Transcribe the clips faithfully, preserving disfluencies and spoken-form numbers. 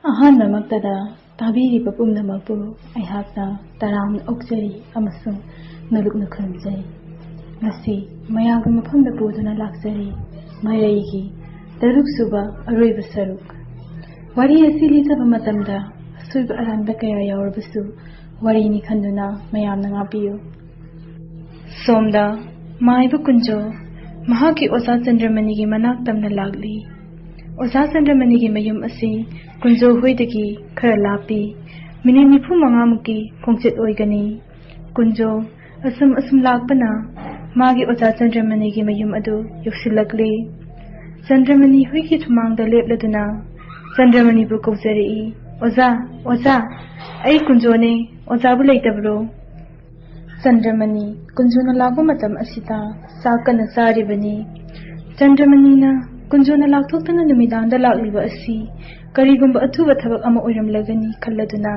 ꯑꯍꯥꯟꯕꯃꯛꯇꯗ ꯇꯥꯕꯤꯔꯤꯕ ꯄꯨꯝꯅꯃꯛꯄꯨ ꯑꯩꯍꯥꯛꯅ ꯇꯔꯥꯝꯅ ꯑꯣꯛꯆꯔꯤ ꯑꯃꯁꯨꯡ ꯅꯣꯂꯨꯛꯅ ꯈꯨꯔꯨꯝꯖꯔꯤ꯫ ꯉꯁꯤ ꯃꯌꯥꯝꯒꯤ ꯃꯐꯝꯗ ꯄꯨꯗꯨꯅ ꯂꯥꯛꯆꯔꯤ ꯃꯔꯩꯒꯤ ꯇꯔꯨꯛ ꯁꯨꯕ ꯑꯔꯣꯏꯕ ꯁꯔꯨꯛ꯫ ꯋꯥꯔꯤ ꯑꯁꯤ ꯂꯤꯖꯕ ꯃꯇꯝꯗ ꯑꯁꯣꯏꯕ ꯑꯔꯥꯟꯕ ꯀꯌꯥ ꯌꯥꯎꯔꯕꯁꯨ ꯋꯥꯔꯤꯅꯤ ꯈꯟꯗꯨꯅ ꯃꯌꯥꯝꯅ ꯉꯥꯛꯄꯤꯌꯨ꯫ ꯁꯣꯝꯗ ꯃꯥꯏꯕ ꯀꯨꯟꯖꯣ ꯃꯍꯥꯛꯀꯤ ꯑꯣꯖꯥ ꯆꯟꯗ꯭ꯔꯃꯅꯤꯒꯤ ꯃꯅꯥꯛ ꯇꯝꯅ ꯂꯥꯛꯂꯤ꯫ ꯑꯣꯖꯥ ꯆꯟꯗ꯭ꯔꯃꯅꯤꯒꯤ ꯃꯌꯨꯝ ꯑꯁꯤ ꯀꯨꯟꯖꯣ ꯍꯣꯏꯗꯒꯤ ꯈꯔ ꯂꯥꯞꯄꯤ꯫ ꯃꯤꯅꯤꯠ ꯅꯤꯐꯨ ꯃꯉꯥꯃꯨꯛꯀꯤ ꯈꯣꯡꯆꯠ ꯑꯣꯏꯒꯅꯤ꯫ ꯀꯨꯟꯖꯣ ꯑꯁꯨꯝ ꯑꯁꯨꯝ ꯂꯥꯛꯄꯅ ꯃꯥꯒꯤ ꯑꯣꯖꯥ ꯆꯟꯗ꯭ꯔꯃꯅꯤꯒꯤ ꯃꯌꯨꯝ ꯑꯗꯨ ꯌꯧꯁꯤꯜꯂꯛꯂꯤ꯫ ꯆꯟꯗ꯭ꯔꯃꯅꯤ ꯍꯣꯏꯒꯤ ꯁꯨꯃꯥꯡꯗ ꯂꯦꯞꯂꯗꯨꯅ ꯆꯟꯗ꯭ꯔꯃꯅꯤꯕꯨ ꯀꯧꯖꯔꯛꯏ, "ꯑꯣꯖꯥ, ꯑꯣꯖꯥ, ꯑꯩ ꯀꯨꯟꯖꯣꯅꯦ, ꯑꯣꯖꯥꯕꯨ ꯂꯩꯇꯕ꯭ꯔꯣ?" ꯆꯟꯗ꯭ꯔꯃꯅꯤ ꯀꯨꯟꯖꯣꯅ ꯂꯥꯛꯄ ꯃꯇꯝ ꯑꯁꯤꯗ ꯆꯥꯛ ꯀꯟꯅ ꯆꯥꯔꯤꯕꯅꯤ꯫ ꯆꯟꯗ꯭ꯔꯃꯅꯤꯅ ꯀꯨꯟꯖꯣꯅ ꯂꯥꯛꯊꯣꯛꯇꯨꯅ ꯅꯨꯃꯤꯗꯥꯡꯗ ꯂꯥꯛꯂꯤꯕ ꯑꯁꯤ ꯀꯔꯤꯒꯨꯝꯕ ꯑꯊꯨꯕ ꯊꯕꯛ ꯑꯃ ꯑꯣꯏꯔꯝꯂꯒꯅꯤ ꯈꯜꯂꯗꯨꯅ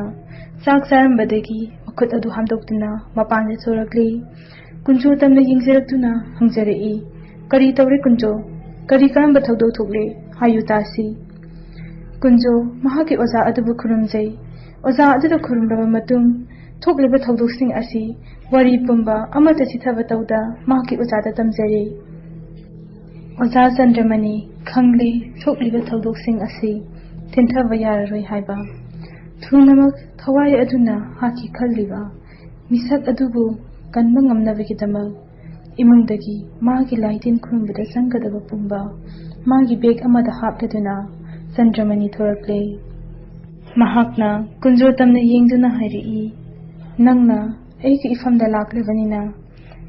ꯆꯥꯛ ꯆꯥꯔꯝꯕꯗꯒꯤ ꯃꯈꯨꯠ ꯑꯗꯨ ꯍꯥꯝꯗꯣꯛꯇꯨꯅ ꯃꯄꯥꯟꯗ ꯊꯣꯔꯛꯂꯤ꯫ ꯀꯨꯟꯖꯣ ꯇꯝꯅ ꯌꯦꯡꯖꯔꯛꯇꯨꯅ ꯍꯪꯖꯔꯛꯏ, "ꯀꯔꯤ ꯇꯧꯔꯦ ꯀꯨꯟꯖꯣ? ꯀꯔꯤ ꯀꯔꯝꯕ ꯊꯧꯗꯣꯛ ꯊꯣꯛꯂꯦ? ꯍꯥꯏꯌꯨ ꯇꯥꯁꯤ꯫" ꯀꯨꯟꯖꯣ ꯃꯍꯥꯛꯀꯤ ꯑꯣꯖꯥ ꯑꯗꯨꯕꯨ ꯈꯨꯔꯨꯝꯖꯩ꯫ ꯑꯣꯖꯥ ꯑꯗꯨꯗ ꯈꯨꯔꯨꯝꯂꯕ ꯃꯇꯨꯡ ꯊꯣꯛꯂꯤꯕ ꯊꯧꯗꯣꯛꯁꯤꯡ ꯑꯁꯤ ꯋꯥꯔꯤ ꯄꯨꯝꯕ ꯑꯃꯠꯇ ꯆꯤꯊꯕ ꯇꯧꯗ ꯃꯍꯥꯛꯀꯤ ꯑꯣꯖꯥꯗ ꯇꯝꯖꯔꯤ꯫ ꯑꯣꯖꯥ ꯆꯟꯗ꯭ꯔꯃꯅꯤ, ꯈꯪꯂꯦ, ꯊꯣꯛꯂꯤꯕ ꯊꯧꯗꯣꯛꯁꯤꯡ ꯑꯁꯤ ꯊꯤꯟꯊꯕ ꯌꯥꯔꯔꯣꯏ ꯍꯥꯏꯕ꯫ ꯊꯨꯅꯃꯛ ꯊꯋꯥꯏ ꯑꯗꯨꯅ ꯍꯥꯠꯀꯦ ꯈꯜꯂꯤꯕ ꯃꯤꯁꯛ ꯑꯗꯨꯕꯨ ꯀꯟꯕ ꯉꯝꯅꯕꯒꯤꯗꯃꯛ ꯏꯃꯨꯡꯗꯒꯤ ꯃꯥꯒꯤ ꯂꯥꯏꯇꯤꯟ ꯈꯨꯔꯨꯝꯕꯗ ꯆꯪꯒꯗꯕ ꯄꯨꯝꯕ ꯃꯥꯒꯤ ꯕꯦꯒ ꯑꯃꯗ ꯍꯥꯞꯂꯗꯨꯅ ꯆꯟꯗ꯭ꯔꯃꯅꯤ ꯊꯣꯔꯛꯂꯦ꯫ ꯃꯍꯥꯛꯅ ꯀꯨꯟꯖꯣ ꯇꯝꯅ ꯌꯦꯡꯗꯨꯅ ꯍꯥꯏꯔꯛꯏ, "ꯅꯪꯅ ꯑꯩꯒꯤ ꯏꯐꯝꯗ ꯂꯥꯛꯂꯕꯅꯤꯅ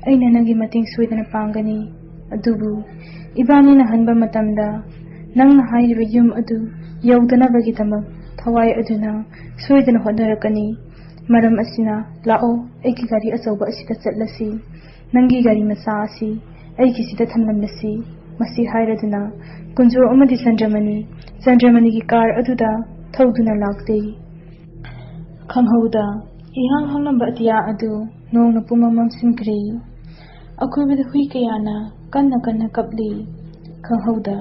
ꯑꯩꯅ ꯅꯪꯒꯤ ꯃꯇꯦꯡ ꯁꯣꯏꯗꯅ ꯄꯥꯡꯒꯅꯤ꯫ ꯑꯗꯨꯕꯨ ꯏꯕꯥꯅꯤꯅ ꯍꯟꯕ ꯃꯇꯝꯗ ꯅꯪꯅ ꯍꯥꯏꯔꯤꯕ ꯌꯨꯝ ꯑꯗꯨ ꯌꯧꯗꯅꯕꯒꯤꯗꯃꯛ ꯊꯋꯥꯏ ꯑꯗꯨꯅ ꯁꯣꯏꯗꯅ ꯍꯣꯠꯅꯔꯛꯀꯅꯤ꯫ ꯃꯔꯝ ꯑꯁꯤꯅ ꯂꯥꯛꯑꯣ, ꯑꯩꯒꯤ ꯒꯥꯔꯤ ꯑꯆꯧꯕ ꯑꯁꯤꯗ ꯆꯠꯂꯁꯤ꯫ ꯅꯪꯒꯤ ꯒꯥꯔꯤ ꯃꯆꯥ ꯑꯁꯤ ꯑꯩꯒꯤꯁꯤꯗ ꯊꯝꯂꯝꯂꯁꯤ꯫" ꯃꯁꯤ ꯍꯥꯏꯔꯗꯨꯅ ꯀꯨꯟꯖꯣ ꯑꯃꯗꯤ ꯆꯟꯗ꯭ꯔꯃꯅꯤ ꯆꯟꯗ꯭ꯔꯃꯅꯤꯒꯤ ꯀꯥꯔ ꯑꯗꯨꯗ ꯊꯧꯗꯨꯅ ꯂꯥꯛꯂꯤ꯫ ꯈꯪꯍꯧꯗ ꯏꯍꯥꯡ ꯍꯥꯡꯂꯝꯕ ꯑꯇꯤꯌꯥ ꯑꯗꯨ ꯅꯣꯡꯅ ꯄꯨꯝꯃꯝ ꯃꯝꯁꯤꯟꯈ꯭ꯔꯦ꯫ ꯑꯀꯣꯏꯕꯗ ꯍꯨꯏ ꯀꯌꯥꯅ ꯀꯟꯅ ꯀꯟꯅ ꯀꯞꯂꯤ꯫ ꯈꯪꯍꯧꯗ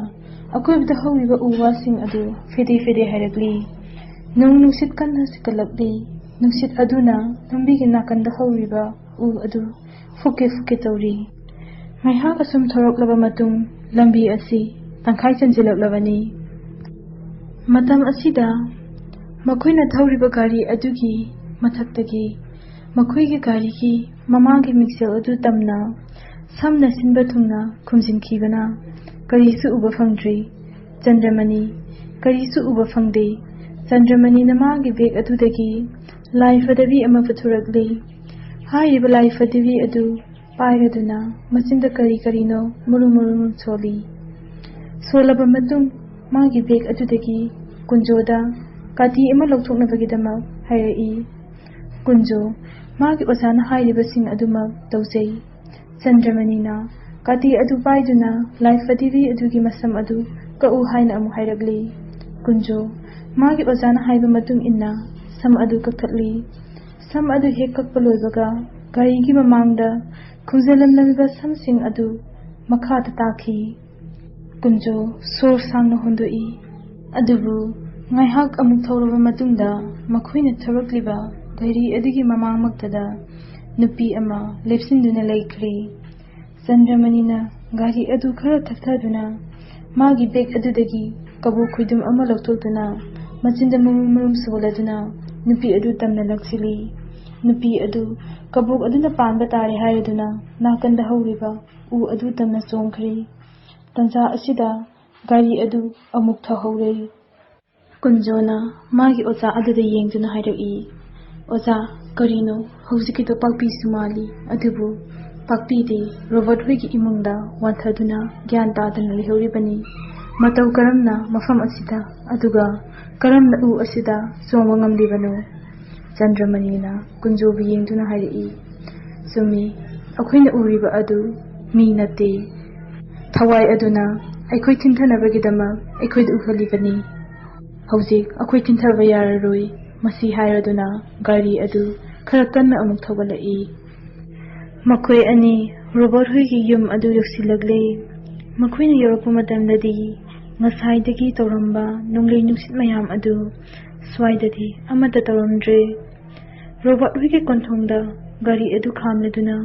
ꯑꯀꯣꯏꯕꯗ ꯍꯧꯔꯤꯕ ꯎ ꯋꯥꯁꯤꯡ ꯑꯗꯨ ꯐꯦꯗꯦ ꯐꯦꯗꯦ ꯍꯥꯏꯔꯛꯂꯤ꯫ ꯅꯣꯡ ꯅꯨꯡꯁꯤꯠ ꯀꯟꯅ ꯁꯤꯠꯀꯠꯂꯛꯂꯤ꯫ ꯅꯨꯡꯁꯤꯠ ꯑꯗꯨꯅ ꯂꯝꯕꯤꯒꯤ ꯅꯥꯀꯟꯗ ꯍꯧꯔꯤꯕ ꯎ ꯑꯗꯨ ꯐꯨꯛꯀꯦ ꯐꯨꯛꯀꯦ ꯇꯧꯔꯤ꯫ ꯉꯥꯏꯍꯥꯛ ꯑꯁꯨꯝ ꯊꯧꯔꯛꯂꯕ ꯃꯇꯨꯡ, ꯂꯝꯕꯤ ꯑꯁꯤ ꯇꯪꯈꯥꯏ ꯆꯟꯁꯤꯜꯂꯛꯂꯕꯅꯤ꯫ ꯃꯇꯝ ꯑꯁꯤꯗ ꯃꯈꯣꯏꯅ ꯊꯧꯔꯤꯕ ꯒꯥꯔꯤ ꯑꯗꯨꯒꯤ ꯃꯊꯛꯇꯒꯤ ꯃꯈꯣꯏꯒꯤ ꯒꯥꯔꯤꯒꯤ ꯃꯃꯥꯡꯒꯤ ꯃꯤꯡꯁꯦꯜ ꯑꯗꯨ ꯇꯝꯅ ꯁꯝꯅ ꯁꯤꯟꯕ ꯊꯨꯡꯅ ꯈꯨꯝꯖꯤꯟꯈꯤꯕꯅ ꯀꯔꯤꯁꯨ ꯎꯕ ꯐꯪꯗ꯭ꯔꯤ꯫ ꯆꯟꯗ꯭ꯔꯃꯅꯤ, ꯀꯔꯤꯁꯨ ꯎꯕ ꯐꯪꯗꯦ꯫ ꯆꯟꯗ꯭ꯔꯃꯅꯤꯅ ꯃꯥꯒꯤ ꯕꯦꯒ ꯑꯗꯨꯗꯒꯤ ꯂꯥꯏ ꯐꯗꯕꯤ ꯑꯃ ꯄꯨꯊꯣꯔꯛꯂꯤ꯫ ꯍꯥꯏꯔꯤꯕ ꯂꯥꯏ ꯐꯗꯕꯤ ꯑꯗꯨ ꯄꯥꯏꯔꯗꯨꯅ ꯃꯆꯤꯟꯗ ꯀꯔꯤ ꯀꯔꯤꯅꯣ ꯃꯨꯔꯨꯝ ꯃꯨꯔꯨꯝ ꯁꯣꯜꯂꯤ꯫ ꯁꯣꯜꯂꯕ ꯃꯇꯨꯡ ꯃꯥꯒꯤ ꯕꯦꯒ ꯑꯗꯨꯗꯒꯤ ꯀꯨꯟꯖꯣꯗ ꯀꯥꯇꯤ ꯑꯃ ꯂꯧꯊꯣꯛꯅꯕꯒꯤꯗꯃꯛ ꯍꯥꯏꯔꯛꯏ꯫ ꯀꯨꯟꯖꯣ, ꯃꯥꯒꯤ ꯑꯣꯖꯥꯅ ꯍꯥꯏꯔꯤꯕꯁꯤꯡ ꯑꯗꯨꯃꯛ ꯇꯧꯖꯩ꯫ ꯆꯟꯗ꯭ꯔꯃꯅꯤꯅ ꯀꯥꯇꯤ ꯑꯗꯨ ꯄꯥꯏꯗꯨꯅ ꯂꯥꯏ ꯐꯗꯤꯕꯤ ꯑꯗꯨꯒꯤ ꯃꯁꯝ ꯑꯗꯨ ꯀꯛꯎ ꯍꯥꯏꯅ ꯑꯃꯨꯛ ꯍꯥꯏꯔꯛꯂꯤ꯫ ꯀꯨꯟꯖꯣ, ꯃꯥꯒꯤ ꯑꯣꯖꯥꯅ ꯍꯥꯏꯕ ꯃꯇꯨꯡ ꯏꯟꯅ ꯁꯝ ꯑꯗꯨ ꯀꯛꯊꯠꯂꯤ꯫ ꯁꯝ ꯑꯗꯨ ꯍꯦꯛ ꯀꯛꯄ ꯂꯣꯏꯕꯒ ꯒꯥꯔꯤꯒꯤ ꯃꯃꯥꯡꯗ ꯈꯨꯝꯖꯤꯜꯂꯝꯂꯝꯃꯤꯕ ꯁꯝꯁꯤꯡ ꯑꯗꯨ ꯃꯈꯥꯗ ꯇꯥꯈꯤ꯫ ꯀꯨꯟꯖꯣ ꯁꯣꯔ ꯁꯥꯡꯅ ꯍꯣꯟꯗꯣꯛꯏ꯫ ꯑꯗꯨꯕꯨ ꯉꯥꯏꯍꯥꯛ ꯑꯃꯨꯛ ꯊꯧꯔꯕ ꯃꯇꯨꯡꯗ ꯃꯈꯣꯏꯅ ꯊꯧꯔꯛꯂꯤꯕ ꯒꯥꯔꯤ ꯑꯗꯨꯒꯤ ꯃꯃꯥꯡꯃꯛꯇꯗ ꯅꯨꯄꯤ ꯑꯃ ꯂꯦꯞꯁꯤꯟꯗꯨꯅ ꯂꯩꯈ꯭ꯔꯦ꯫ ꯆꯟꯗ꯭ꯔꯃꯅꯤꯅ ꯒꯥꯔꯤ ꯑꯗꯨ ꯈꯔ ꯊꯛꯊꯗꯨꯅ ꯃꯥꯒꯤ ꯕꯦꯒ ꯑꯗꯨꯗꯒꯤ ꯀꯕꯣꯛ ꯈꯣꯏꯗꯨꯝ ꯑꯃ ꯂꯧꯊꯣꯛꯇꯨꯅ ꯃꯆꯤꯟꯗ ꯃꯔꯨꯝ ꯃꯔꯨꯝ ꯁꯣꯜꯂꯗꯨꯅ ꯅꯨꯄꯤ ꯑꯗꯨ ꯇꯝꯅ ꯂꯛꯁꯤꯜꯂꯤ꯫ ꯅꯨꯄꯤ ꯑꯗꯨ ꯀꯕꯣꯛ ꯑꯗꯨꯅ ꯄꯥꯟꯕ ꯇꯥꯔꯦ ꯍꯥꯏꯔꯗꯨꯅ ꯅꯥꯀꯟꯗ ꯍꯧꯔꯤꯕ ꯎ ꯑꯗꯨ ꯇꯝꯅ ꯆꯣꯡꯈ꯭ꯔꯦ꯫ ꯇꯟꯖꯥ ꯑꯁꯤꯗ ꯒꯥꯔꯤ ꯑꯗꯨ ꯑꯃꯨꯛ ꯊꯧꯍꯧꯔꯦ꯫ ꯀꯨꯟꯖꯣꯅ ꯃꯥꯒꯤ ꯑꯣꯖꯥ ꯑꯗꯨꯗ ꯌꯦꯡꯗꯨꯅ ꯍꯥꯏꯔꯛꯏ, "ꯑꯣꯖꯥ, ꯀꯔꯤꯅꯣ ꯍꯧꯖꯤꯛꯀꯤꯗꯣ ꯄꯥꯛꯄꯤꯁꯨ ꯃꯥꯜꯂꯤ, ꯑꯗꯨꯕꯨ ꯄꯥꯛꯄꯤꯗꯤ ꯔꯣꯕꯔꯠ ꯍꯣꯏꯒꯤ ꯏꯃꯨꯡꯗ ꯋꯥꯟꯊꯗꯨꯅ ꯒ꯭ꯌꯥꯟ ꯇꯥꯗꯅ ꯂꯩꯍꯧꯔꯤꯕꯅꯤ꯫ ꯃꯇꯧ ꯀꯔꯝꯅ ꯃꯐꯝ ꯑꯁꯤꯗ, ꯑꯗꯨꯒ ꯀꯔꯝꯅ ꯎ ꯑꯁꯤꯗ ꯆꯣꯡꯕ ꯉꯝꯂꯤꯕꯅꯣ?" ꯆꯟꯗ꯭ꯔꯃꯅꯤꯅ ꯀꯨꯟꯖꯣꯕꯨ ꯌꯦꯡꯗꯨꯅ ꯍꯥꯏꯔꯛꯏ, "ꯆꯨꯝꯃꯤ, ꯑꯩꯈꯣꯏꯅ ꯎꯔꯤꯕ ꯑꯗꯨ ꯃꯤ ꯅꯠꯇꯦ꯫ ꯊꯋꯥꯏ ꯑꯗꯨꯅ ꯑꯩꯈꯣꯏ ꯊꯤꯟꯊꯅꯕꯒꯤꯗꯃꯛ ꯑꯩꯈꯣꯏꯗ ꯎꯍꯜꯂꯤꯕꯅꯤ꯫ ꯍꯧꯖꯤꯛ ꯑꯩꯈꯣꯏ ꯊꯤꯟꯊꯕ ꯌꯥꯔꯔꯣꯏ꯫" ꯃꯁꯤ ꯍꯥꯏꯔꯗꯨꯅ ꯒꯥꯔꯤ ꯑꯗꯨ ꯈꯔ ꯀꯟꯅ ꯑꯃꯨꯛ ꯊꯧꯒꯠꯂꯛꯏ꯫ ꯃꯈꯣꯏ ꯑꯅꯤ ꯔꯣꯕꯔꯠ ꯍꯣꯏꯒꯤ ꯌꯨꯝ ꯑꯗꯨ ꯌꯧꯁꯤꯜꯂꯛꯂꯦ꯫ ꯃꯈꯣꯏꯅ ꯌꯧꯔꯛꯄ ꯃꯇꯝꯗꯗꯤ ꯉꯁꯥꯏꯗꯒꯤ ꯇꯧꯔꯝꯕ ꯅꯣꯡꯂꯩ ꯅꯨꯡꯁꯤꯠ ꯃꯌꯥꯝ ꯑꯗꯨ ꯁ꯭ꯋꯥꯏꯗꯗꯤ ꯑꯃꯠꯇ ꯇꯧꯔꯝꯗ꯭ꯔꯦ꯫ ꯔꯣꯕꯣꯠ ꯍꯨꯏꯒꯤ ꯀꯣꯟꯊꯣꯡꯗ ꯒꯥꯔꯤ ꯑꯗꯨ ꯈꯥꯝꯂꯗꯨꯅ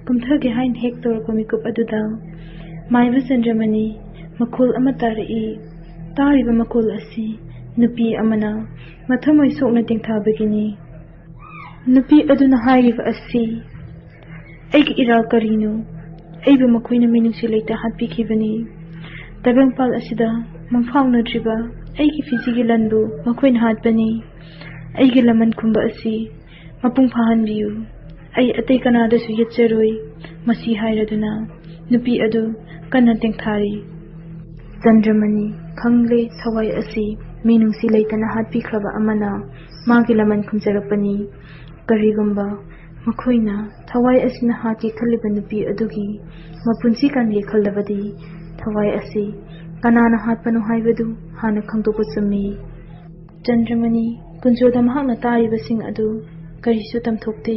ꯀꯨꯝꯊꯒꯦ ꯍꯥꯏꯅ ꯍꯦꯛ ꯇꯧꯔꯛꯄ ꯃꯤꯀꯨꯞ ꯑꯗꯨꯗ ꯃꯥꯏꯕ ꯆꯟꯗ꯭ꯔꯃꯅꯤ ꯃꯈꯣꯜ ꯑꯃ ꯇꯥꯔꯛꯏ꯫ ꯇꯥꯔꯤꯕ ꯃꯈꯣꯜ ꯑꯁꯤ ꯅꯨꯄꯤ ꯑꯃꯅ ꯃꯊꯃꯣꯏ ꯁꯣꯛꯅ ꯇꯦꯡꯊꯕꯒꯤꯅꯤ꯫ ꯅꯨꯄꯤ ꯑꯗꯨꯅ ꯍꯥꯏꯔꯤꯕ ꯑꯁꯤ, "ꯑꯩꯒꯤ ꯏꯔꯥꯜ ꯀꯔꯤꯅꯣ? ꯑꯩꯕꯨ ꯃꯈꯣꯏꯅ ꯃꯤꯅꯨꯡꯁꯤ ꯂꯩꯇ ꯍꯥꯠꯄꯤꯈꯤꯕꯅꯤ꯫ ꯇꯥꯏꯕꯪꯄꯥꯜ ꯑꯁꯤꯗ ꯃꯪꯐꯥꯎꯅꯗ꯭ꯔꯤꯕ ꯑꯩꯒꯤ ꯐꯤꯖꯤꯒꯤ ꯂꯟꯕꯨ ꯃꯈꯣꯏꯅ ꯍꯥꯠꯄꯅꯤ꯫ ꯑꯩꯒꯤ ꯂꯃꯟ ꯈꯨꯝꯕ ꯑꯁꯤ ꯃꯄꯨꯡ ꯐꯥꯍꯟꯕꯤꯌꯨ꯫ ꯑꯩ ꯑꯇꯩ ꯀꯅꯥꯗꯁꯨ ꯌꯦꯠꯆꯔꯣꯏ꯫" ꯃꯁꯤ ꯍꯥꯏꯔꯗꯨꯅ ꯅꯨꯄꯤ ꯑꯗꯨ ꯀꯟꯅ ꯇꯦꯡꯊꯥꯔꯤ꯫ ꯆꯟꯗ꯭ꯔꯃꯅꯤ ꯈꯪꯂꯦ, ꯊꯋꯥꯏ ꯑꯁꯤ ꯃꯤꯅꯨꯡꯁꯤ ꯂꯩꯇꯅ ꯍꯥꯠꯄꯤꯈ꯭ꯔꯕ ꯑꯃꯅ ꯃꯥꯒꯤ ꯂꯃꯟ ꯈꯨꯝꯖꯔꯛꯄꯅꯤ꯫ ꯀꯔꯤꯒꯨꯝꯕ ꯃꯈꯣꯏꯅ ꯊꯋꯥꯏ ꯑꯁꯤꯅ ꯍꯥꯠꯀꯦ ꯈꯜꯂꯤꯕ ꯅꯨꯄꯤ ꯑꯗꯨꯒꯤ ꯃꯄꯨꯟꯁꯤ ꯀꯟꯒꯦ ꯈꯜꯂꯕꯗꯤ, ꯊꯋꯥꯏ ꯑꯁꯤ ꯀꯅꯥꯅ ꯍꯥꯠꯄꯅꯣ ꯍꯥꯏꯕꯗꯨ ꯍꯥꯟꯅ ꯈꯪꯗꯣꯛꯄ ꯆꯨꯝꯃꯤ꯫ ꯆꯟꯗ꯭ꯔꯃꯅꯤ ꯀꯨꯟꯖꯣꯗ ꯃꯍꯥꯛꯅ ꯇꯥꯔꯤꯕꯁꯤꯡ ꯑꯗꯨ ꯀꯔꯤꯁꯨ ꯇꯝꯊꯣꯛꯇꯦ꯫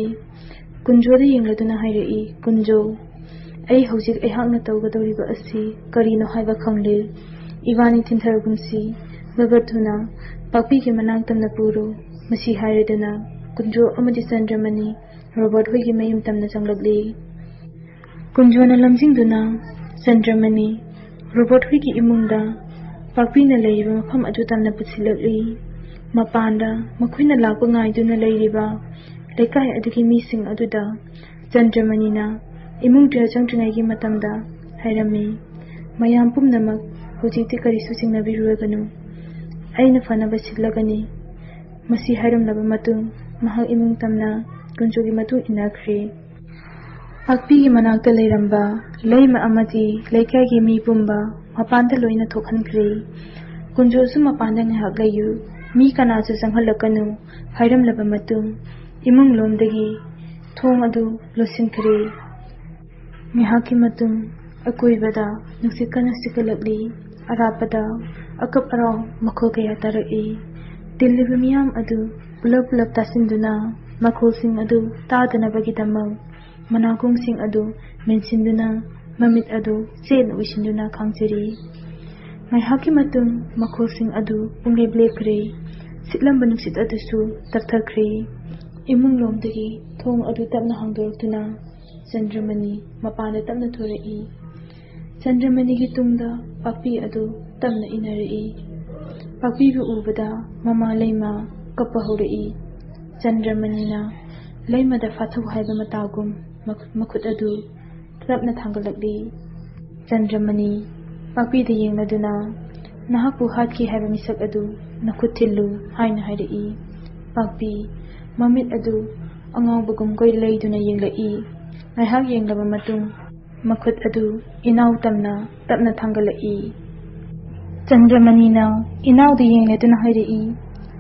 ꯀꯨꯟꯖꯣꯗ ꯌꯦꯡꯂꯗꯨꯅ ꯍꯥꯏꯔꯛꯏ, "ꯀꯨꯟꯖꯣ, ꯑꯩ ꯍꯧꯖꯤꯛ ꯑꯩꯍꯥꯛꯅ ꯇꯧꯒꯗꯧꯔꯤꯕ ꯑꯁꯤ ꯀꯔꯤꯅꯣ ꯍꯥꯏꯕ ꯈꯪꯂꯦ꯫ ꯏꯕꯥꯅꯤ ꯊꯤꯟꯊꯔꯒꯨꯝꯁꯤ꯫ ꯒꯒꯠꯇꯨꯅ ꯄꯥꯛꯄꯤꯒꯤ ꯃꯅꯥꯛ ꯇꯝꯅ ꯄꯨꯔꯨ꯫" ꯃꯁꯤ ꯍꯥꯏꯔꯗꯨꯅ ꯀꯨꯟꯖꯣ ꯑꯃꯗꯤ ꯆꯟꯗ꯭ꯔꯃꯅꯤ ꯔꯣꯕꯣꯠ ꯍꯨꯏꯒꯤ ꯃꯌꯨꯝ ꯇꯝꯅ ꯆꯪꯂꯛꯂꯤ꯫ ꯀꯨꯟꯖꯣꯅ ꯂꯝꯖꯤꯡꯗꯨꯅ ꯆꯟꯗ꯭ꯔꯃꯅꯤ ꯔꯣꯕꯣꯠ ꯍꯨꯏꯒꯤ ꯏꯃꯨꯡꯗ ꯄꯥꯛꯄꯤꯅ ꯂꯩꯔꯤꯕ ꯃꯐꯝ ꯑꯗꯨ ꯇꯝꯅ ꯄꯨꯁꯤꯜꯂꯛꯂꯤ꯫ ꯃꯄꯥꯟꯗ ꯃꯈꯣꯏꯅ ꯂꯥꯛꯄ ꯉꯥꯏꯗꯨꯅ ꯂꯩꯔꯤꯕ ꯂꯩꯀꯥꯏ ꯑꯗꯨꯒꯤ ꯃꯤꯁꯤꯡ ꯑꯗꯨꯗ ꯆꯟꯗ꯭ꯔꯃꯅꯤꯅ ꯏꯃꯨꯡꯗ ꯆꯪꯗ꯭ꯔꯤꯉꯩꯒꯤ ꯃꯇꯝꯗ ꯍꯥꯏꯔꯝꯃꯤ, "ꯃꯌꯥꯝ ꯄꯨꯝꯅꯃꯛ ꯍꯧꯖꯤꯛꯇꯤ ꯀꯔꯤꯁꯨ ꯆꯤꯡꯅꯕꯤꯔꯨꯔꯒꯅꯨ꯫ ꯑꯩꯅ ꯐꯅꯕ ꯁꯤꯜꯂꯒꯅꯤ꯫" ꯃꯁꯤ ꯍꯥꯏꯔꯝꯂꯕ ꯃꯇꯨꯡ ꯃꯍꯥꯛ ꯏꯃꯨꯡ ꯇꯝꯅ ꯀꯨꯟꯖꯣꯒꯤ ꯃꯇꯨꯡ ꯏꯟꯅꯈ꯭ꯔꯦ꯫ ꯄꯥꯛꯄꯤꯒꯤ ꯃꯅꯥꯛꯇ ꯂꯩꯔꯝꯕ ꯂꯩꯃ ꯑꯃꯗꯤ ꯂꯩꯀꯥꯏꯒꯤ ꯃꯤ ꯄꯨꯝꯕ ꯃꯄꯥꯟꯗ ꯂꯣꯏꯅ ꯊꯣꯛꯍꯟꯈ꯭ꯔꯦ꯫ "ꯀꯨꯟꯖꯣꯁꯨ ꯃꯄꯥꯟꯗ ꯉꯥꯏꯍꯥꯛ ꯂꯩꯌꯨ, ꯃꯤ ꯀꯅꯥꯁꯨ ꯆꯪꯍꯜꯂꯛꯀꯅꯨ" ꯍꯥꯏꯔꯝꯂꯕ ꯃꯇꯨꯡ ꯏꯃꯨꯡ ꯂꯣꯝꯗꯒꯤ ꯊꯣꯡ ꯑꯗꯨ ꯂꯣꯠꯁꯤꯟꯈ꯭ꯔꯦ꯫ ꯉꯥꯏꯍꯥꯛꯀꯤ ꯃꯇꯨꯡ ꯑꯀꯣꯏꯕꯗ ꯅꯨꯡꯁꯤꯠ ꯀꯟꯅ ꯁꯤꯠꯀꯠꯂꯛꯂꯤ꯫ ꯑꯔꯥꯞꯄꯗ ꯑꯀꯞ ꯑꯔꯥꯎ ꯃꯈꯣꯜ ꯀꯌꯥ ꯇꯥꯔꯛꯏ꯫ ꯇꯤꯜꯂꯤꯕ ꯃꯤꯌꯥꯝ ꯑꯗꯨ ꯄꯨꯂꯞ ꯄꯨꯂꯞ ꯇꯥꯁꯤꯟꯗꯨꯅ ꯃꯈꯣꯜꯁꯤꯡ ꯑꯗꯨ ꯇꯥꯗꯅꯕꯒꯤꯗꯃꯛ ꯃꯅꯥꯀꯣꯡꯁꯤꯡ ꯑꯗꯨ ꯃꯦꯟꯁꯤꯟꯗꯨꯅ ꯃꯃꯤꯠ ꯑꯗꯨ ꯆꯦꯠꯅ ꯎꯏꯁꯤꯟꯗꯨꯅ ꯈꯥꯡꯖꯔꯤ꯫ ꯉꯥꯏꯍꯥꯛꯀꯤ ꯃꯇꯨꯡ ꯃꯈꯣꯜꯁꯤꯡ ꯑꯗꯨ ꯄꯨꯡꯂꯦꯞ ꯂꯦꯞꯈ꯭ꯔꯦ꯫ ꯁꯤꯠꯂꯝꯕ ꯅꯨꯡꯁꯤꯠ ꯑꯗꯨꯁꯨ ꯇꯞꯊꯈ꯭ꯔꯦ꯫ ꯏꯃꯨꯡꯂꯣꯝꯗꯒꯤ ꯊꯣꯡ ꯑꯗꯨ ꯇꯞꯅ ꯍꯥꯡꯗꯣꯔꯛꯇꯨꯅ ꯆꯟꯗ꯭ꯔꯃꯅꯤ ꯃꯄꯥꯟꯗ ꯇꯞꯅ ꯊꯣꯔꯛꯏ꯫ ꯆꯟꯗ꯭ꯔꯃꯅꯤꯒꯤ ꯇꯨꯡꯗ ꯄꯥꯛꯄꯤ ꯑꯗꯨ ꯇꯞꯅ ꯏꯟꯅꯔꯛꯏ꯫ ꯄꯥꯛꯄꯤꯕꯨ ꯎꯕꯗ ꯃꯃꯥ ꯂꯩꯃ ꯀꯞꯄ ꯍꯧꯔꯛꯏ꯫ ꯆꯟꯗ꯭ꯔꯃꯅꯤꯅ ꯂꯩꯃꯗ ꯐꯥꯊꯧ ꯍꯥꯏꯕ ꯃꯇꯥꯒꯨꯝ ꯃꯈ-, ꯃꯈꯨꯠ ꯑꯗꯨ ꯇꯞꯅ ꯊꯥꯡꯒꯠꯂꯛꯂꯤ꯫ ꯆꯟꯗ꯭ꯔꯃꯅꯤ ꯄꯥꯛꯄꯤꯗ ꯌꯦꯡꯂꯗꯨꯅ, "ꯅꯍꯥꯛꯄꯨ ꯍꯥꯠꯈꯤ ꯍꯥꯏꯕ ꯃꯤꯁꯛ ꯑꯗꯨ ꯅꯈꯨꯠ ꯊꯤꯜꯂꯨ" ꯍꯥꯏꯅ ꯍꯥꯏꯔꯛꯏ꯫ ꯄꯥꯛꯄꯤ ꯃꯃꯤꯠ ꯑꯗꯨ ꯑꯉꯥꯎꯕꯒꯨꯝ ꯀꯣꯏ ꯂꯩꯗꯨꯅ ꯌꯦꯡꯂꯛꯏ꯫ ꯉꯥꯏꯍꯥꯛ ꯌꯦꯡꯂꯕ ꯃꯇꯨꯡ ꯃꯈꯨꯠ ꯑꯗꯨ ꯏꯅꯥꯎ ꯇꯝꯅ ꯇꯞꯅ ꯊꯥꯡꯒꯠꯂꯛꯏ꯫ ꯆꯟꯗ꯭ꯔꯃꯅꯤꯅ ꯏꯅꯥꯎꯗ ꯌꯦꯡꯂꯗꯨꯅ ꯍꯥꯏꯔꯛꯏ,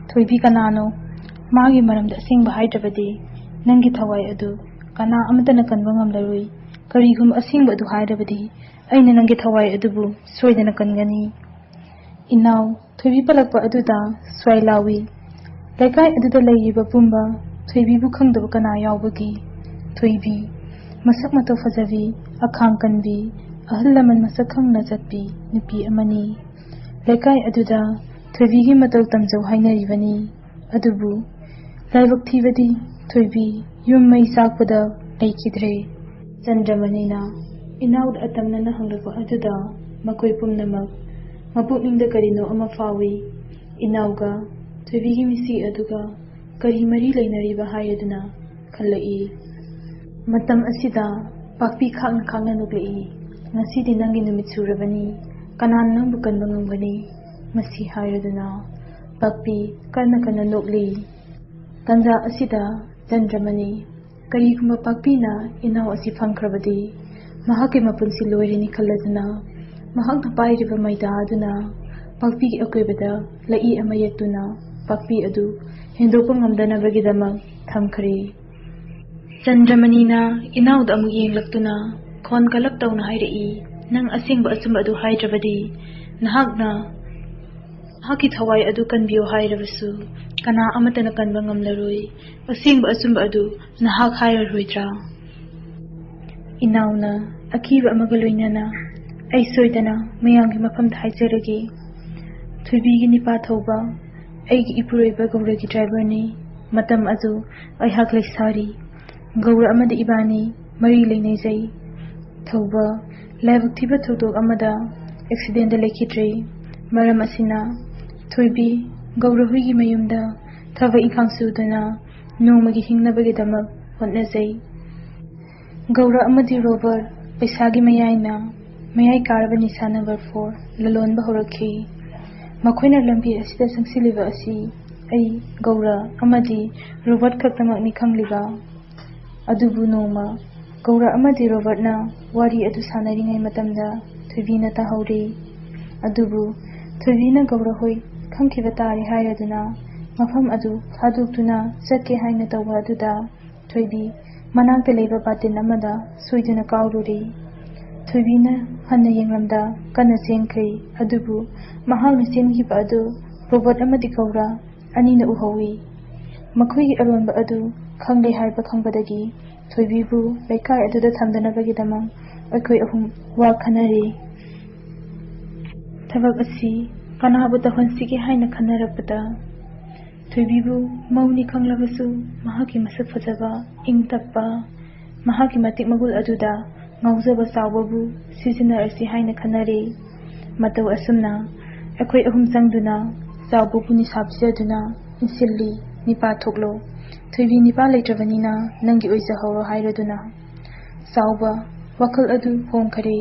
"ꯊꯣꯏꯕꯤ ꯀꯅꯥꯅꯣ? ꯃꯥꯒꯤ ꯃꯔꯝꯗ ꯑꯁꯦꯡꯕ ꯍꯥꯏꯗ꯭ꯔꯕꯗꯤ ꯅꯪꯒꯤ ꯊꯋꯥꯏ ꯑꯗꯨ ꯀꯅꯥ ꯑꯃꯠꯇꯅ ꯀꯟꯕ ꯉꯝꯂꯔꯣꯏ꯫ ꯀꯔꯤꯒꯨꯝꯕ ꯑꯁꯦꯡꯕ ꯑꯗꯨ ꯍꯥꯏꯔꯕꯗꯤ ꯑꯩꯅ ꯅꯪꯒꯤ ꯊꯋꯥꯏ ꯑꯗꯨꯕꯨ ꯁꯣꯏꯗꯅ ꯀꯟꯒꯅꯤ꯫" ꯏꯅꯥꯎ ꯊꯣꯏꯕꯤ ꯄꯜꯂꯛꯄ ꯑꯗꯨꯗ ꯁ꯭ꯋꯥꯏ ꯂꯥꯎꯏ꯫ ꯂꯩꯀꯥꯏ ꯑꯗꯨꯗ ꯂꯩꯔꯤꯕ ꯄꯨꯝꯕ ꯊꯣꯏꯕꯤꯕꯨ ꯈꯪꯗꯕ ꯀꯅꯥ ꯌꯥꯎꯕꯒꯦ? ꯊꯣꯏꯕꯤ, ꯃꯁꯛ ꯃꯇꯧ ꯐꯖꯕꯤ, ꯑꯈꯥꯡ ꯀꯟꯕꯤ, ꯑꯍꯜ ꯂꯃꯟ ꯃꯁꯛ ꯈꯪꯅ ꯆꯠꯄꯤ ꯅꯨꯄꯤ ꯑꯃꯅꯤ꯫ ꯂꯩꯀꯥꯏ ꯑꯗꯨꯗ ꯊꯣꯏꯕꯤꯒꯤ ꯃꯇꯧ ꯇꯝꯖꯧ ꯍꯥꯏꯅꯔꯤꯕꯅꯤ꯫ ꯑꯗꯨꯕꯨ ꯂꯥꯏꯕꯛ ꯊꯤꯕꯗꯤ ꯊꯣꯏꯕꯤ ꯌꯨꯝ ꯃꯩ ꯆꯥꯛꯄꯗ ꯂꯩꯈꯤꯗ꯭ꯔꯦ꯫ ꯆꯟꯗ꯭ꯔꯃꯅꯤꯅ ꯏꯅꯥꯎꯗ ꯑꯇꯝꯅꯅ ꯍꯪꯂꯛꯄ ꯑꯗꯨꯗ ꯃꯈꯣꯏ ꯄꯨꯝꯅꯃꯛ ꯃꯄꯨꯛꯅꯤꯡꯗ ꯀꯔꯤꯅꯣ ꯑꯃ ꯐꯥꯎꯏ꯫ ꯏꯅꯥꯎꯒ ꯊꯣꯏꯕꯤꯒꯤ ꯃꯤꯁꯤ ꯑꯗꯨꯒ ꯀꯔꯤ ꯃꯔꯤ ꯂꯩꯅꯔꯤꯕ ꯍꯥꯏꯔꯗꯨꯅ ꯈꯜꯂꯛꯏ꯫ ꯃꯇꯝ ꯑꯁꯤꯗ ꯄꯥꯛꯄꯤ ꯈꯥꯛꯅ ꯈꯥꯛꯅ ꯅꯣꯛꯂꯛꯏ꯫ "ꯉꯁꯤꯗꯤ ꯅꯪꯒꯤ ꯅꯨꯃꯤꯠ ꯁꯨꯔꯕꯅꯤ, ꯀꯅꯥꯅ ꯅꯪꯕꯨ ꯀꯟꯕ ꯉꯝꯒꯅꯤ?" ꯃꯁꯤ ꯍꯥꯏꯔꯗꯨꯅ ꯄꯥꯛꯄꯤ ꯀꯟꯅ ꯀꯟꯅ ꯅꯣꯛꯂꯤ꯫ ꯇꯟꯖꯥ ꯑꯁꯤꯗ ꯆꯟꯗ꯭ꯔꯃꯅꯤ, ꯀꯔꯤꯒꯨꯝꯕ ꯄꯥꯛꯄꯤꯅ ꯏꯅꯥꯎ ꯑꯁꯤ ꯐꯪꯈ꯭ꯔꯕꯗꯤ ꯃꯍꯥꯛꯀꯤ ꯃꯄꯨꯟꯁꯤ ꯂꯣꯏꯔꯅꯤ ꯈꯜꯂꯗꯨꯅ ꯃꯍꯥꯛꯅ ꯄꯥꯏꯔꯤꯕ ꯃꯩꯗꯥ ꯑꯗꯨꯅ ꯄꯥꯛꯄꯤꯒꯤ ꯑꯀꯣꯏꯕꯗ ꯂꯩꯏ ꯑꯃ ꯌꯦꯛꯇꯨꯅ ꯄꯥꯛꯄꯤ ꯑꯗꯨ ꯍꯦꯟꯗꯣꯛꯄ ꯉꯝꯗꯅꯕꯒꯤꯗꯃꯛ ꯊꯝꯈ꯭ꯔꯦ꯫ ꯆꯟꯗ꯭ꯔꯃꯅꯤꯅ ꯏꯅꯥꯎꯗ ꯑꯃꯨꯛ ꯌꯦꯡꯂꯛꯇꯨꯅ ꯈꯣꯟ ꯀꯜꯂꯞ ꯇꯧꯅ ꯍꯥꯏꯔꯛꯏ, "ꯅꯪ ꯑꯁꯦꯡꯕ ꯑꯆꯨꯝꯕ ꯑꯗꯨ ꯍꯥꯏꯗ꯭ꯔꯕꯗꯤ ꯅꯍꯥꯛꯅ ꯅꯍꯥꯛꯀꯤ ꯊꯋꯥꯏ ꯑꯗꯨ ꯀꯟꯕꯤꯌꯨ ꯍꯥꯏꯔꯕꯁꯨ ꯀꯅꯥ ꯑꯃꯠꯇꯅ ꯀꯟꯕ ꯉꯝꯂꯔꯣꯏ꯫ ꯑꯁꯦꯡꯕ ꯑꯆꯨꯝꯕ ꯑꯗꯨ ꯅꯍꯥꯛ ꯍꯥꯏꯔꯔꯣꯏꯗ꯭ꯔꯥ?" ꯏꯅꯥꯎꯅ ꯑꯀꯤꯕ ꯑꯃꯒ ꯂꯣꯏꯅꯅ ꯑꯩ ꯁꯣꯏꯗꯅ ꯃꯌꯥꯝꯒꯤ ꯃꯐꯝꯗ ꯍꯥꯏꯖꯔꯒꯦ꯫ ꯊꯣꯏꯕꯤꯒꯤ ꯅꯤꯄꯥ ꯊꯧꯕ ꯑꯩꯒꯤ ꯏꯄꯨꯔꯣꯏꯕ ꯒꯧꯔꯒꯤ ꯗ꯭ꯔꯥꯏꯚꯔꯅꯤ꯫ ꯃꯇꯝ ꯑꯗꯨ ꯑꯩꯍꯥꯛ ꯂꯩꯁꯥꯔꯤ꯫ ꯒꯧꯔ ꯑꯃꯗꯤ ꯏꯕꯥꯅꯤ ꯃꯔꯤ ꯂꯩꯅꯖꯩ꯫ ꯊꯧꯕ ꯂꯥꯏꯕꯛ ꯊꯤꯕ ꯊꯧꯗꯣꯛ ꯑꯃꯗ ꯑꯦꯛꯁꯤꯗꯦꯟꯗ ꯂꯩꯈꯤꯗ꯭ꯔꯦ꯫ ꯃꯔꯝ ꯑꯁꯤꯅ ꯊꯣꯏꯕꯤ ꯒꯧꯔ ꯍꯨꯏꯒꯤ ꯃꯌꯨꯝꯗ ꯊꯕꯛ ꯏꯪꯈꯥꯡ ꯁꯨꯗꯨꯅ ꯅꯣꯡꯃꯒꯤ ꯍꯤꯡꯅꯕꯒꯤꯗꯃꯛ ꯍꯣꯠꯅꯖꯩ꯫ ꯒꯧꯔ ꯑꯃꯗꯤ ꯔꯣꯕꯔꯠ ꯄꯩꯁꯥꯒꯤ ꯃꯌꯥꯏꯅ ꯃꯌꯥꯏ ꯀꯥꯔꯕ ꯅꯤꯁꯥ ꯅꯝꯕꯔ ꯐꯣꯔ ꯂꯂꯣꯟꯕ ꯍꯧꯔꯛꯈꯤ꯫ ꯃꯈꯣꯏꯅ ꯂꯝꯕꯤ ꯑꯁꯤꯗ ꯆꯪꯁꯤꯜꯂꯤꯕ ꯑꯁꯤ ꯑꯩ, ꯒꯧꯔ ꯑꯃꯗꯤ ꯔꯣꯕꯔꯠ ꯈꯛꯇꯃꯛꯅꯤ ꯈꯪꯂꯤꯕ꯫ ꯑꯗꯨꯕꯨ ꯅꯣꯡꯃ ꯒꯧꯔ ꯑꯃꯗꯤ ꯔꯣꯕꯔꯠꯅ ꯋꯥꯔꯤ ꯑꯗꯨ ꯁꯥꯟꯅꯔꯤꯉꯩ ꯃꯇꯝꯗ ꯊꯣꯏꯕꯤꯅ ꯇꯥꯍꯧꯔꯤ꯫ ꯑꯗꯨꯕꯨ ꯊꯣꯏꯕꯤꯅ ꯒꯧꯔ ꯍꯣꯏ ꯈꯪꯈꯤꯕ ꯇꯥꯔꯦ ꯍꯥꯏꯔꯗꯨꯅ ꯃꯐꯝ ꯑꯗꯨ ꯊꯥꯗꯣꯛꯇꯨꯅ ꯆꯠꯀꯦ ꯍꯥꯏꯅ ꯇꯧꯕ ꯑꯗꯨꯗ ꯊꯣꯏꯕꯤ ꯃꯅꯥꯛꯇ ꯂꯩꯕ ꯕꯥꯇꯤꯟ ꯑꯃꯗ ꯁꯣꯏꯗꯨꯅ ꯀꯥꯎꯔꯨꯔꯦ꯫ ꯊꯣꯏꯕꯤꯅ ꯍꯟꯅ ꯌꯦꯡꯂꯝꯗ ꯀꯟꯅ ꯆꯦꯟꯈ꯭ꯔꯦ꯫ ꯑꯗꯨꯕꯨ ꯃꯍꯥꯛꯅ ꯆꯦꯟꯈꯤꯕ ꯑꯗꯨ ꯔꯣꯕꯣꯠ ꯑꯃꯗꯤ ꯒꯧꯔ ꯑꯅꯤꯅ ꯎꯍꯧꯏ꯫ ꯃꯈꯣꯏꯒꯤ ꯑꯔꯣꯟꯕ ꯑꯗꯨ ꯈꯪꯂꯦ ꯍꯥꯏꯕ ꯈꯪꯕꯗꯒꯤ ꯊꯣꯏꯕꯤꯕꯨ ꯂꯩꯀꯥꯏ ꯑꯗꯨꯗ ꯊꯝꯗꯅꯕꯒꯤꯗꯃꯛ ꯑꯩꯈꯣꯏ ꯑꯍꯨꯝ ꯋꯥ ꯈꯟꯅꯔꯦ꯫ ꯊꯕꯛ ꯑꯁꯤ ꯀꯅꯥꯕꯨ ꯇꯧꯍꯟꯁꯤꯒꯦ ꯍꯥꯏꯅ ꯈꯟꯅꯔꯛꯄꯗ ꯊꯣꯏꯕꯤꯕꯨ ꯃꯧꯅꯤ ꯈꯪꯂꯕꯁꯨ ꯃꯍꯥꯛꯀꯤ ꯃꯁꯛ ꯐꯖꯕ, ꯏꯪ ꯇꯞꯄ, ꯃꯍꯥꯛꯀꯤ ꯃꯇꯤꯛ ꯃꯒꯨꯜ ꯑꯗꯨꯗ ꯉꯥꯎꯖꯕ ꯆꯥꯎꯕꯕꯨ ꯁꯤꯖꯤꯟꯅꯔꯁꯤ ꯍꯥꯏꯅ ꯈꯟꯅꯔꯦ꯫ ꯃꯇꯧ ꯑꯁꯨꯝꯅ ꯑꯩꯈꯣꯏ ꯑꯍꯨꯝ ꯆꯪꯗꯨꯅ ꯆꯥꯎꯕꯕꯨ ꯅꯤꯁꯥ ꯄꯤꯖꯗꯨꯅ ꯏꯟꯁꯤꯜꯂꯤ꯫ "ꯅꯤꯄꯥ ꯊꯣꯛꯂꯣ꯫ ꯊꯣꯏꯕꯤ ꯅꯤꯄꯥ ꯂꯩꯇ꯭ꯔꯕꯅꯤꯅ ꯅꯪꯒꯤ ꯑꯣꯏꯖꯍꯧꯔꯣ" ꯍꯥꯏꯔꯗꯨꯅ꯫ ꯆꯥꯎꯕ ꯋꯥꯈꯜ ꯑꯗꯨ ꯍꯣꯡꯈꯔꯦ꯫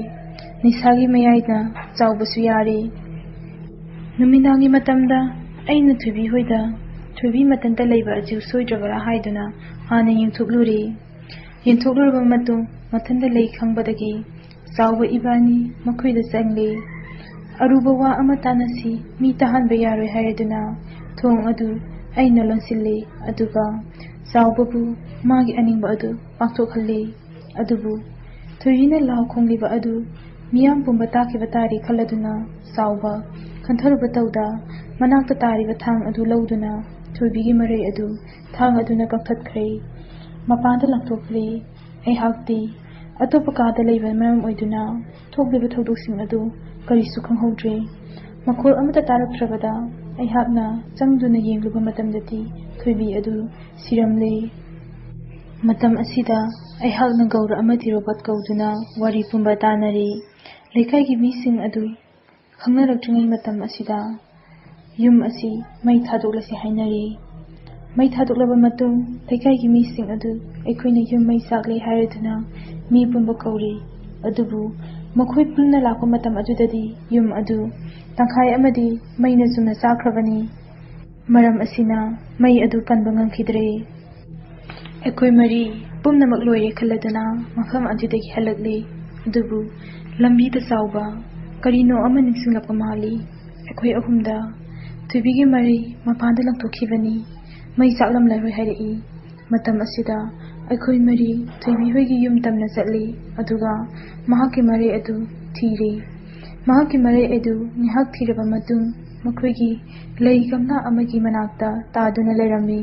ꯅꯤꯁꯥꯒꯤ ꯃꯌꯥꯏꯅ ꯆꯥꯎꯕꯁꯨ ꯌꯥꯔꯦ꯫ ꯅꯨꯃꯤꯗꯥꯡꯒꯤ ꯃꯇꯝꯗ ꯑꯩꯅ ꯊꯣꯏꯕꯤ ꯍꯣꯏꯗ ꯊꯣꯏꯕꯤ ꯃꯊꯟꯇ ꯂꯩꯕ ꯑꯗꯨ ꯁꯣꯏꯗ꯭ꯔꯕꯔꯥ ꯍꯥꯏꯗꯨꯅ ꯍꯥꯟꯅ ꯌꯦꯡꯊꯣꯛꯂꯨꯔꯦ꯫ ꯌꯦꯡꯊꯣꯛꯂꯨꯔꯕ ꯃꯇꯨꯡ ꯃꯊꯟꯇ ꯂꯩ ꯈꯪꯕꯗꯒꯤ ꯆꯥꯎꯕ ꯏꯕꯥꯅꯤ ꯃꯈꯣꯏꯗ ꯆꯪꯂꯦ꯫ ꯑꯔꯨꯕ ꯋꯥ ꯑꯃ ꯇꯥꯟꯅꯁꯤ, ꯃꯤ ꯇꯥꯍꯟꯕ ꯌꯥꯔꯣꯏ ꯍꯥꯏꯔꯗꯨꯅ ꯊꯣꯡ ꯑꯗꯨ ꯑꯩꯅ ꯂꯣꯟꯁꯤꯜꯂꯦ꯫ ꯑꯗꯨꯒ ꯆꯥꯎꯕꯕꯨ ꯃꯥꯒꯤ ꯑꯅꯤꯡꯕ ꯑꯗꯨ ꯄꯥꯡꯊꯣꯛꯍꯜꯂꯦ꯫ ꯑꯗꯨꯕꯨ ꯊꯣꯏꯕꯤꯅ ꯂꯥꯎ ꯈꯣꯡꯂꯤꯕ ꯑꯗꯨ ꯃꯤꯌꯥꯝ ꯄꯨꯝꯕ ꯇꯥꯈꯤꯕ ꯇꯥꯔꯦ ꯈꯜꯂꯗꯨꯅ ꯆꯥꯎꯕ ꯈꯟꯊꯔꯨꯕ ꯇꯧꯗ ꯃꯅꯥꯛꯇ ꯇꯥꯔꯤꯕ ꯊꯥꯡ ꯑꯗꯨ ꯂꯧꯗꯨꯅ ꯊꯣꯏꯕꯤꯒꯤ ꯃꯔꯩ ꯑꯗꯨ ꯊꯥꯡ ꯑꯗꯨꯅ ꯀꯛꯊꯠꯈ꯭ꯔꯦ꯫ ꯃꯄꯥꯟꯗ ꯂꯪꯊꯣꯛꯈ꯭ꯔꯦ꯫ ꯑꯩꯍꯥꯛꯇꯤ ꯑꯇꯣꯞꯄ ꯀꯥꯗ ꯂꯩꯕꯅ ꯃꯔꯝ ꯑꯣꯏꯗꯨꯅ ꯊꯣꯛꯂꯤꯕ ꯊꯧꯗꯣꯛꯁꯤꯡ ꯑꯗꯨ ꯀꯔꯤꯁꯨ ꯈꯪꯍꯧꯗ꯭ꯔꯦ꯫ ꯃꯈꯣꯜ ꯑꯃꯠꯇ ꯇꯥꯔꯛꯇ꯭ꯔꯕꯗ ꯑꯩꯍꯥꯛꯅ ꯆꯪꯗꯨꯅ ꯌꯦꯡꯂꯨꯕ ꯃꯇꯝꯗꯗꯤ ꯊꯣꯏꯕꯤ ꯑꯗꯨ ꯁꯤꯔꯝꯂꯦ꯫ ꯃꯇꯝ ꯑꯁꯤꯗ ꯑꯩꯍꯥꯛꯅ ꯒꯧꯔ ꯑꯃꯗꯤ ꯔꯣꯕꯣꯠ ꯀꯧꯗꯨꯅ ꯋꯥꯔꯤ ꯄꯨꯝꯕ ꯇꯥꯅꯔꯦ꯫ ꯂꯩꯀꯥꯏꯒꯤ ꯃꯤꯁꯤꯡ ꯑꯗꯨ ꯈꯪꯅꯔꯛꯇ꯭ꯔꯤꯉꯩ ꯃꯇꯝ ꯑꯁꯤꯗ ꯌꯨꯝ ꯑꯁꯤ ꯃꯩ ꯊꯥꯗꯣꯛꯂꯁꯤ ꯍꯥꯏꯅꯔꯦ꯫ ꯃꯩ ꯊꯥꯗꯣꯛꯂꯕ ꯃꯇꯨꯡ ꯂꯩꯀꯥꯏꯒꯤ ꯃꯤꯁꯤꯡ ꯑꯗꯨ ꯑꯩꯈꯣꯏꯅ ꯌꯨꯝ ꯃꯩ ꯆꯥꯛꯂꯦ ꯍꯥꯏꯔꯗꯨꯅ ꯃꯤ ꯄꯨꯝꯕ ꯀꯧꯔꯤ꯫ ꯑꯗꯨꯕꯨ ꯃꯈꯣꯏ ꯄꯨꯟꯅ ꯂꯥꯛꯄ ꯃꯇꯝ ꯑꯗꯨꯗꯗꯤ ꯌꯨꯝ ꯑꯗꯨ ꯇꯪꯈꯥꯏ ꯑꯃꯗꯤ ꯃꯩꯅ ꯆꯨꯝꯅ ꯆꯥꯛꯈ꯭ꯔꯕꯅꯤ꯫ ꯃꯔꯝ ꯑꯁꯤꯅ ꯃꯩ ꯑꯗꯨ ꯀꯟꯕ ꯉꯝꯈꯤꯗ꯭ꯔꯦ꯫ ꯑꯩꯈꯣꯏ ꯃꯔꯤ ꯄꯨꯝꯅꯃꯛ ꯂꯣꯏꯔꯦ ꯈꯜꯂꯗꯨꯅ ꯃꯐꯝ ꯑꯗꯨꯗꯒꯤ ꯍꯜꯂꯛꯂꯦ꯫ ꯑꯗꯨꯕꯨ ꯂꯝꯕꯤꯗ ꯆꯥꯎꯕ ꯀꯔꯤꯅꯣ ꯑꯃ ꯅꯤꯡꯁꯤꯡꯂꯛꯄ ꯃꯥꯜꯂꯤ꯫ ꯑꯩꯈꯣꯏ ꯑꯍꯨꯝꯗ ꯊꯣꯏꯕꯤꯒꯤ ꯃꯔꯩ ꯃꯄꯥꯟꯗ ꯂꯪꯊꯣꯛꯈꯤꯕꯅꯤ꯫ ꯃꯩ ꯆꯥꯛꯂꯝꯂꯔꯣꯏ ꯍꯥꯏꯔꯛꯏ꯫ ꯃꯇꯝ ꯑꯁꯤꯗ ꯑꯩꯈꯣꯏ ꯃꯔꯤ ꯊꯣꯏꯕꯤ ꯍꯣꯏꯒꯤ ꯌꯨꯝ ꯇꯝꯅ ꯆꯠꯂꯤ꯫ ꯑꯗꯨꯒ ꯃꯍꯥꯛꯀꯤ ꯃꯔꯩ ꯑꯗꯨ ꯊꯤꯔꯦ꯫ ꯃꯍꯥꯛꯀꯤ ꯃꯔꯩ ꯑꯗꯨ ꯉꯥꯏꯍꯥꯛ ꯊꯤꯔꯕ ꯃꯇꯨꯡ ꯃꯈꯣꯏꯒꯤ ꯂꯩ ꯒꯝꯂꯥ ꯑꯃꯒꯤ ꯃꯅꯥꯛꯇ ꯇꯥꯗꯨꯅ ꯂꯩꯔꯝꯃꯤ꯫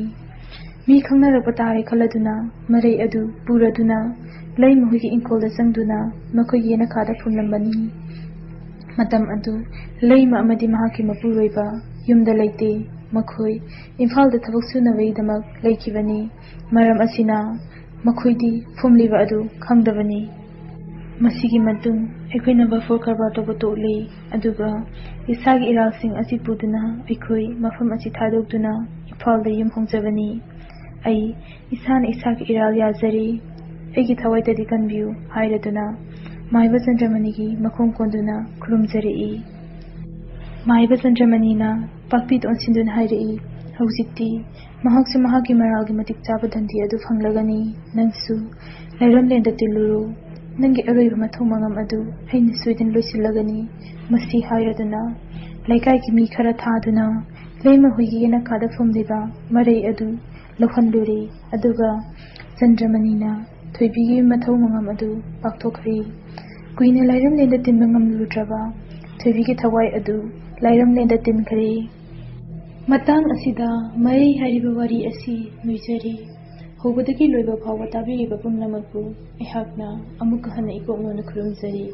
ꯃꯤ ꯈꯪꯅꯔꯛꯄ ꯇꯥꯔꯦ ꯈꯜꯂꯗꯨꯅ ꯃꯔꯩ ꯑꯗꯨ ꯄꯨꯔꯗꯨꯅ ꯂꯩꯃ ꯍꯣꯏꯒꯤ ꯏꯪꯈꯣꯜꯗ ꯆꯪꯗꯨꯅ ꯃꯈꯣꯏꯒꯤ ꯌꯦꯅꯈꯥꯗ ꯐꯨꯝꯂꯝꯕꯅꯤ꯫ ꯃꯇꯝ ꯑꯗꯨ ꯂꯩꯃ ꯑꯃꯗꯤ ꯃꯍꯥꯛꯀꯤ ꯃꯄꯨꯔꯣꯏꯕ ꯌꯨꯝꯗ ꯂꯩꯇꯦ꯫ ꯃꯈꯣꯏ ꯏꯝꯐꯥꯜꯗ ꯊꯕꯛ ꯁꯨꯅꯕꯒꯤꯗꯃꯛ ꯂꯩꯈꯤꯕꯅꯤ꯫ ꯃꯔꯝ ꯑꯁꯤꯅ ꯃꯈꯣꯏꯗꯤ ꯐꯨꯝꯂꯤꯕ ꯑꯗꯨ ꯈꯪꯗꯕꯅꯤ꯫ ꯃꯁꯤꯒꯤ ꯃꯇꯨꯡ ꯑꯩꯈꯣꯏꯅ ꯕꯐꯔ ꯀꯔꯕꯥꯔ ꯇꯧꯕ ꯇꯣꯛꯂꯤ꯫ ꯑꯗꯨꯒ ꯏꯁꯥꯒꯤ ꯏꯔꯥꯜꯁꯤꯡ ꯑꯁꯤ ꯄꯨꯗꯨꯅ ꯑꯩꯈꯣꯏ ꯃꯐꯝ ꯑꯁꯤ ꯊꯥꯗꯣꯛꯇꯨꯅ ꯏꯝꯐꯥꯜꯗ ꯌꯨꯝ ꯍꯣꯡꯖꯕꯅꯤ꯫ ꯑꯩ ꯏꯁꯥꯅ ꯏꯁꯥꯒꯤ ꯏꯔꯥꯜ ꯌꯥꯖꯔꯤ꯫ ꯑꯩꯒꯤ ꯊꯋꯥꯏꯗꯗꯤ ꯀꯟꯕꯤꯌꯨ ꯍꯥꯏꯔꯗꯨꯅ ꯃꯥꯏꯕ ꯆꯟꯗ꯭ꯔꯃꯅꯤꯒꯤ ꯃꯈꯣꯡ ꯀꯣꯟꯗꯨꯅ ꯈꯨꯔꯨꯝꯖꯔꯛꯏ꯫ ꯃꯥꯏꯕ ꯆꯟꯗ꯭ꯔꯃꯅꯤꯅ ꯄꯥꯛꯄꯤꯗ ꯑꯣꯟꯁꯤꯟꯗꯨꯅ ꯍꯥꯏꯔꯛꯏ, ꯍꯧꯖꯤꯛꯇꯤ ꯃꯍꯥꯛꯁꯨ ꯃꯍꯥꯛꯀꯤ ꯃꯔꯥꯜꯒꯤ ꯃꯇꯤꯛ ꯆꯥꯕ ꯗꯟꯗꯤ ꯑꯗꯨ ꯐꯪꯂꯒꯅꯤ꯫ ꯅꯪꯁꯨ ꯂꯩꯔꯝꯂꯦꯟꯗ ꯇꯤꯜꯂꯨꯔꯣ꯫ ꯅꯪꯒꯤ ꯑꯔꯣꯏꯕ ꯃꯊꯧ ꯃꯉꯝ ꯑꯗꯨ ꯑꯩꯅ ꯁꯣꯏꯗꯅ ꯂꯣꯏꯁꯤꯜꯂꯒꯅꯤ꯫ ꯃꯁꯤ ꯍꯥꯏꯔꯗꯨꯅ ꯂꯩꯀꯥꯏꯒꯤ ꯃꯤ ꯈꯔ ꯊꯥꯗꯨꯅ ꯂꯩꯃ ꯍꯣꯏꯒꯤ ꯌꯦꯅꯈꯥꯗ ꯐꯝꯂꯤꯕ ꯃꯔꯩ ꯑꯗꯨ ꯂꯧꯍꯜꯂꯨꯔꯦ꯫ ꯑꯗꯨꯒ ꯆꯟꯗ꯭ꯔꯃꯅꯤꯅ ꯊꯣꯏꯕꯤꯒꯤ ꯃꯊꯧ ꯃꯉꯝ ꯑꯗꯨ ꯄꯥꯡꯊꯣꯛꯈ꯭ꯔꯦ꯫ ꯀꯨꯏꯅ ꯂꯥꯏꯔꯝꯂꯦꯟꯗ ꯇꯤꯟꯕ ꯉꯝꯂꯨꯗ꯭ꯔꯕ ꯊꯣꯏꯕꯤꯒꯤ ꯊꯋꯥꯏ ꯑꯗꯨ ꯂꯥꯏꯔꯝꯂꯦꯟꯗ ꯇꯤꯟꯈ꯭ꯔꯦ꯫ ꯃꯇꯥꯡ ꯑꯁꯤꯗ ꯃꯔꯩ ꯍꯥꯏꯔꯤꯕ ꯋꯥꯔꯤ ꯑꯁꯤ ꯂꯣꯏꯖꯔꯦ꯫ ꯍꯧꯕꯗꯒꯤ ꯂꯣꯏꯕ ꯐꯥꯎꯕ ꯇꯥꯕꯤꯔꯤꯕ ꯄꯨꯝꯅꯃꯛꯄꯨ ꯑꯩꯍꯥꯛꯅ ꯑꯃꯨꯛꯀ ꯍꯟꯅ ꯏꯀꯣꯛ ꯅꯣꯟꯅ ꯈꯨꯔꯨꯝꯖꯔꯤ꯫